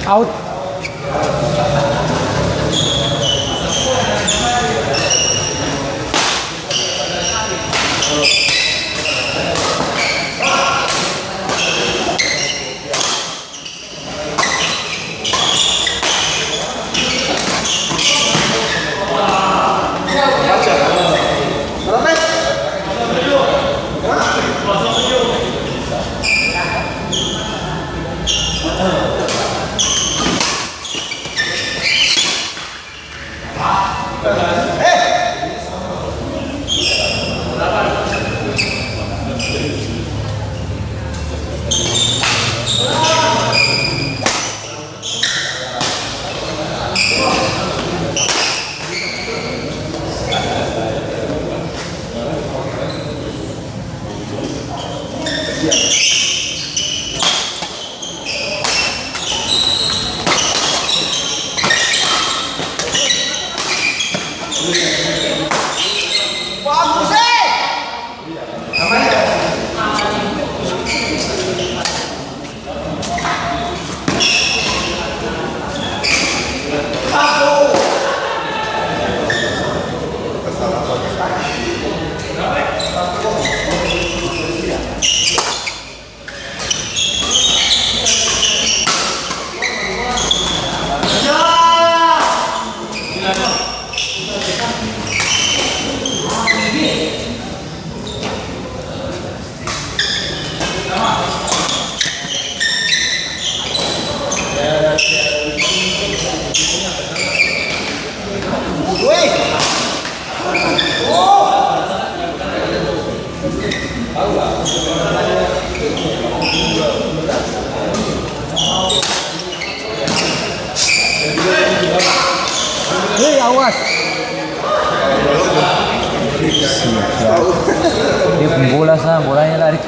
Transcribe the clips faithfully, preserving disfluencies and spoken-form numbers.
Out. Hei, awas. Dia pung bola sa, bolanya lari.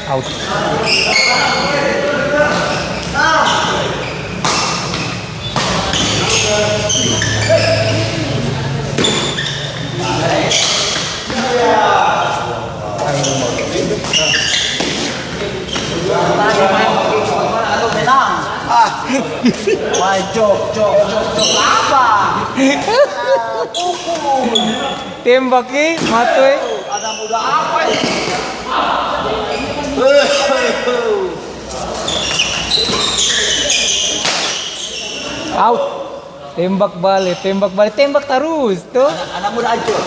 Out. Main jok, jok, jok, jok apa? Pukul. Tembak, eh, matu, eh. Ada muda apa ini? Out. Tembak bale, tembak bale, tembak tarus, to. Anak, anak muda ancur.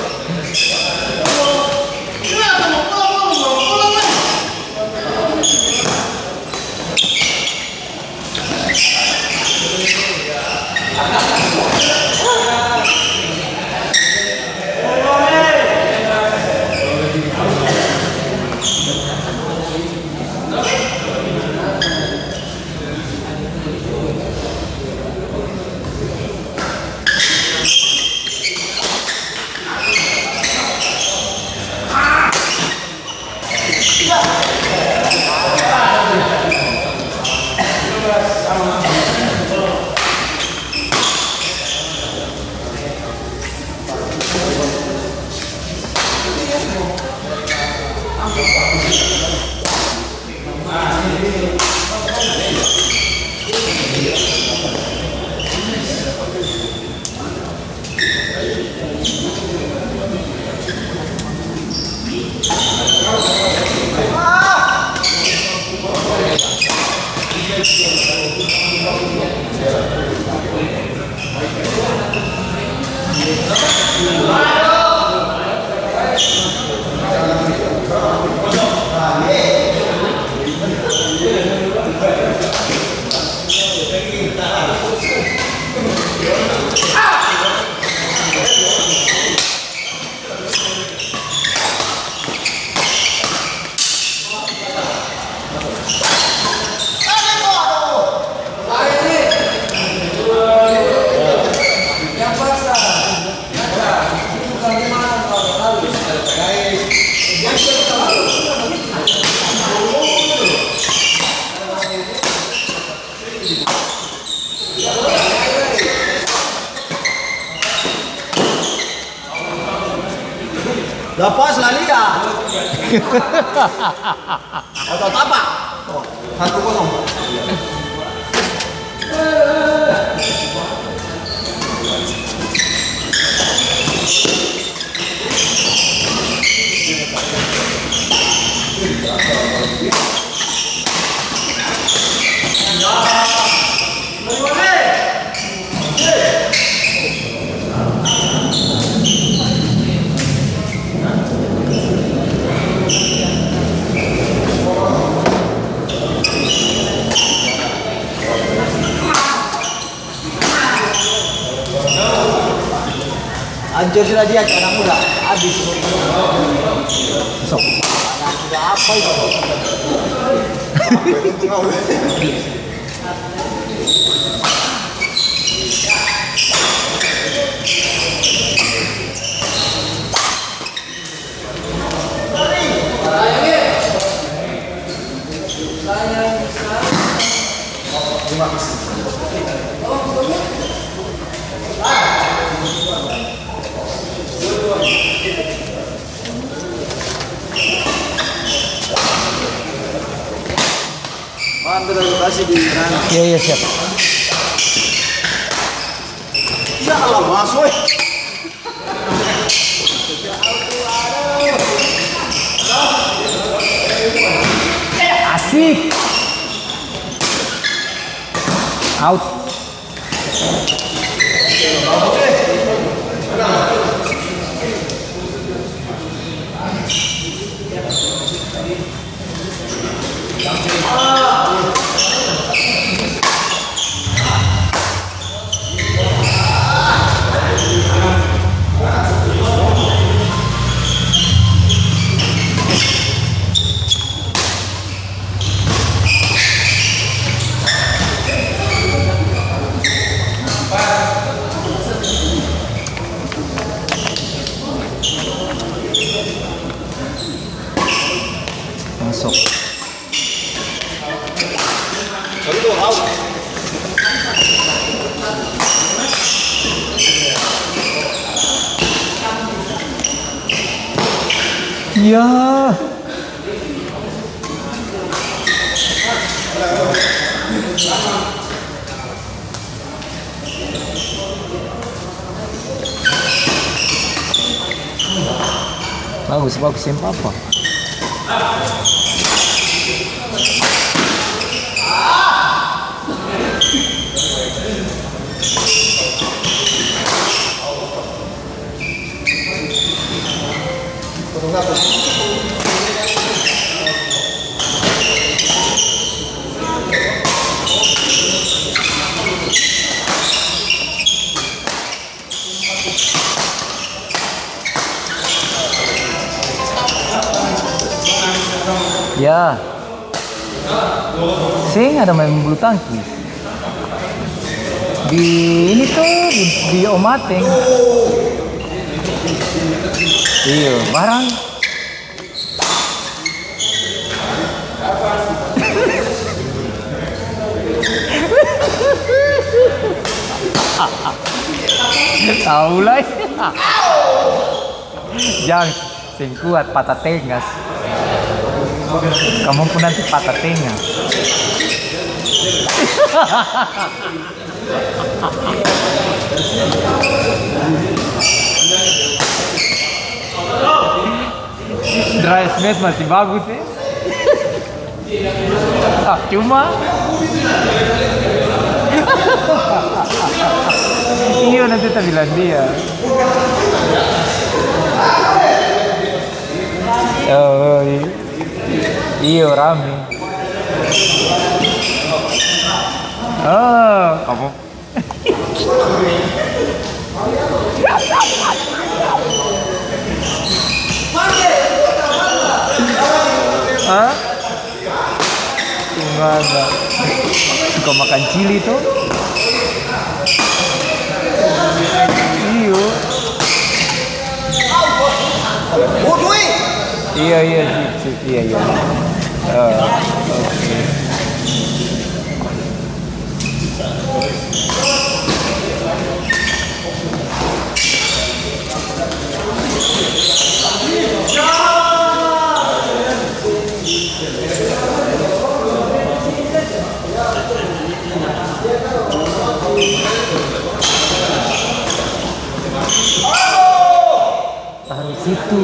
Lah pas lah lia. Atau tapa? Oh, satu kosong. Ancor sudah dia, anak muda, habis. Sok. Anak muda apa itu? Iya, iya, siap. Ya Allah, masuk, eh. Asik. Out. Masuk. Iya. Bagus, bagus, seng papa. Ya. Seng ada maeng bulu tangkis. Di ini to, di, di Omateng. Iyo, barang. Tau lai. Jang, seng kuat, patah tenga. Kamong pung nanti patah tenga. Dry smash masih bagus, e. Ah, cuma. Iyo, nanti ta bilang dia. Oh, iyo. Iyo, rame. Oh, kamu. Hah? Gimana? Suka makan cili to? Iyo. Iya, iya, sip, sip, iya, iya. Ah, oke. Out.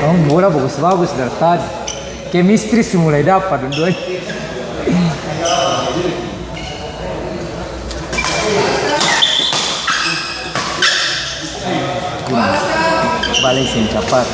Oh, bola bagus-bagus dari tadi. Chemistry su mulai dapa dong dua ini. Bale seng capat.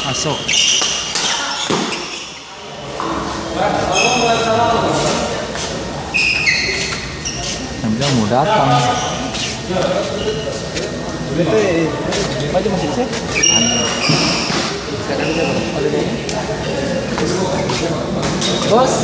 Masuk. Yang bilang mau datang. Anu. Bos.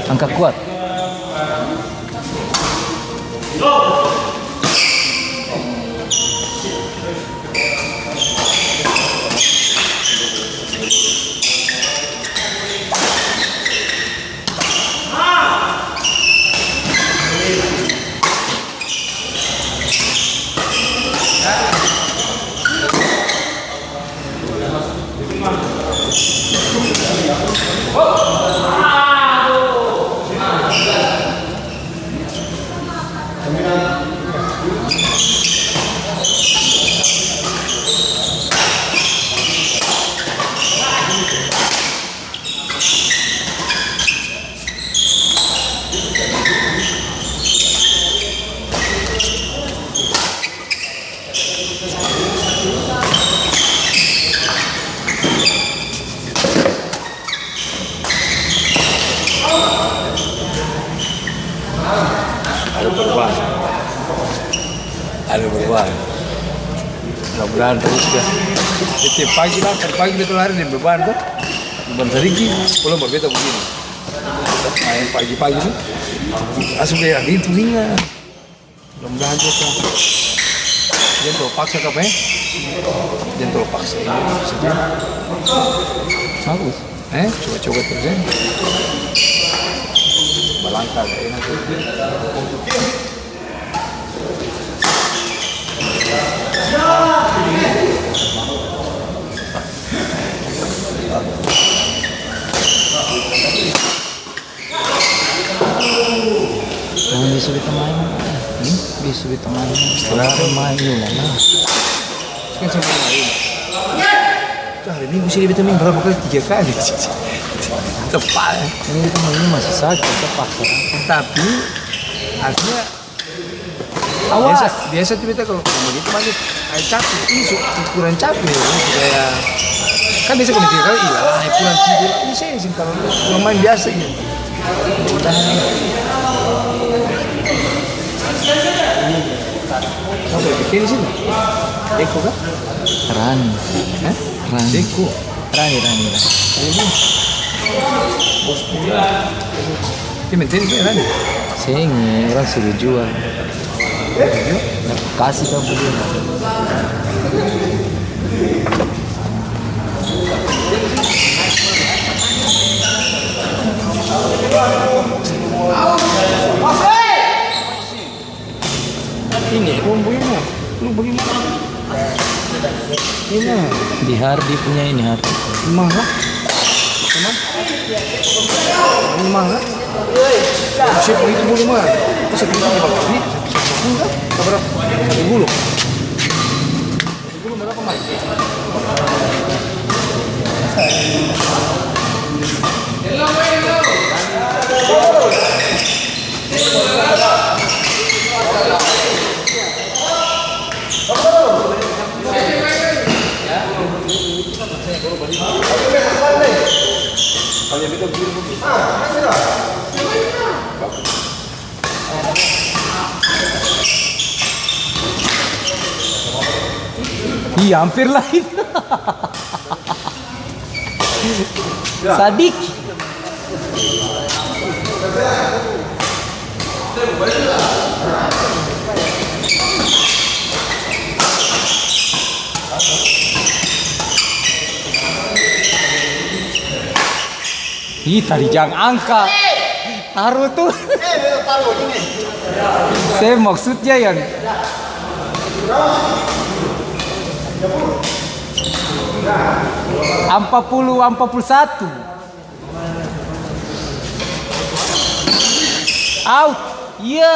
Angka kuat. Ada perubahan. Ada perubahan. Mudah-mudahan terus ya. Setiap pagi lah, tadi pagi beta lari deng beban tuh. Beban sadiki, pulang baru beta begini. Main pagi-pagi tuh. Langsung kayak gitu, ringan. Mudah-mudahan dia tuh. Dia tuh paksa ka, eh? Dia tuh paksa ini, maksudnya. Bagus. Eh, coba-coba terus, eh. Balangkah, gak enak tuh. Nah, bisa beta main. Hmm? Bisa beta main. Setelah main, yuk, lah. Kan sama main. Hari Minggu sini beta main berapa kali? Tiga kali. Tepat, ya. Ini beta main ini masih sakit, terpaksa. Tapi, artinya, Awas. Biasa, biasa tuh beta kalo bagitu balik, ai capek, ini su-, kurang capek ya, ini su kaya, kan biasa kalo tiga kali, iya, ai kurang tidur, ini seng, seng talalu, cuma main biasa gitu. Apa ya, bikin di sini? Eko kah? Rani. Hah? Rani. Eko. Rani, Rani, Rani. Ini bos punya. Ini menteri punya, Rani? Seng, orang suruh jual. Suruh jual? Kasih kau beli. Ini, lu bagaimana? Lu bagaimana? Ini. Di Hardi punya ini, Hardi. Mahal. Teman? Ini mahal. Siapa itu boleh mah? Masa kita di bawah ini? Satu puluh kan? Berapa? Satu puluh. Satu puluh berapa, Mas? Iya, hampir lah itu. Sadiki. Ih, tadi jang angka. Taru tu. Se maksudnya yang ampa puluh, ampa puluh satu. Out. Iya.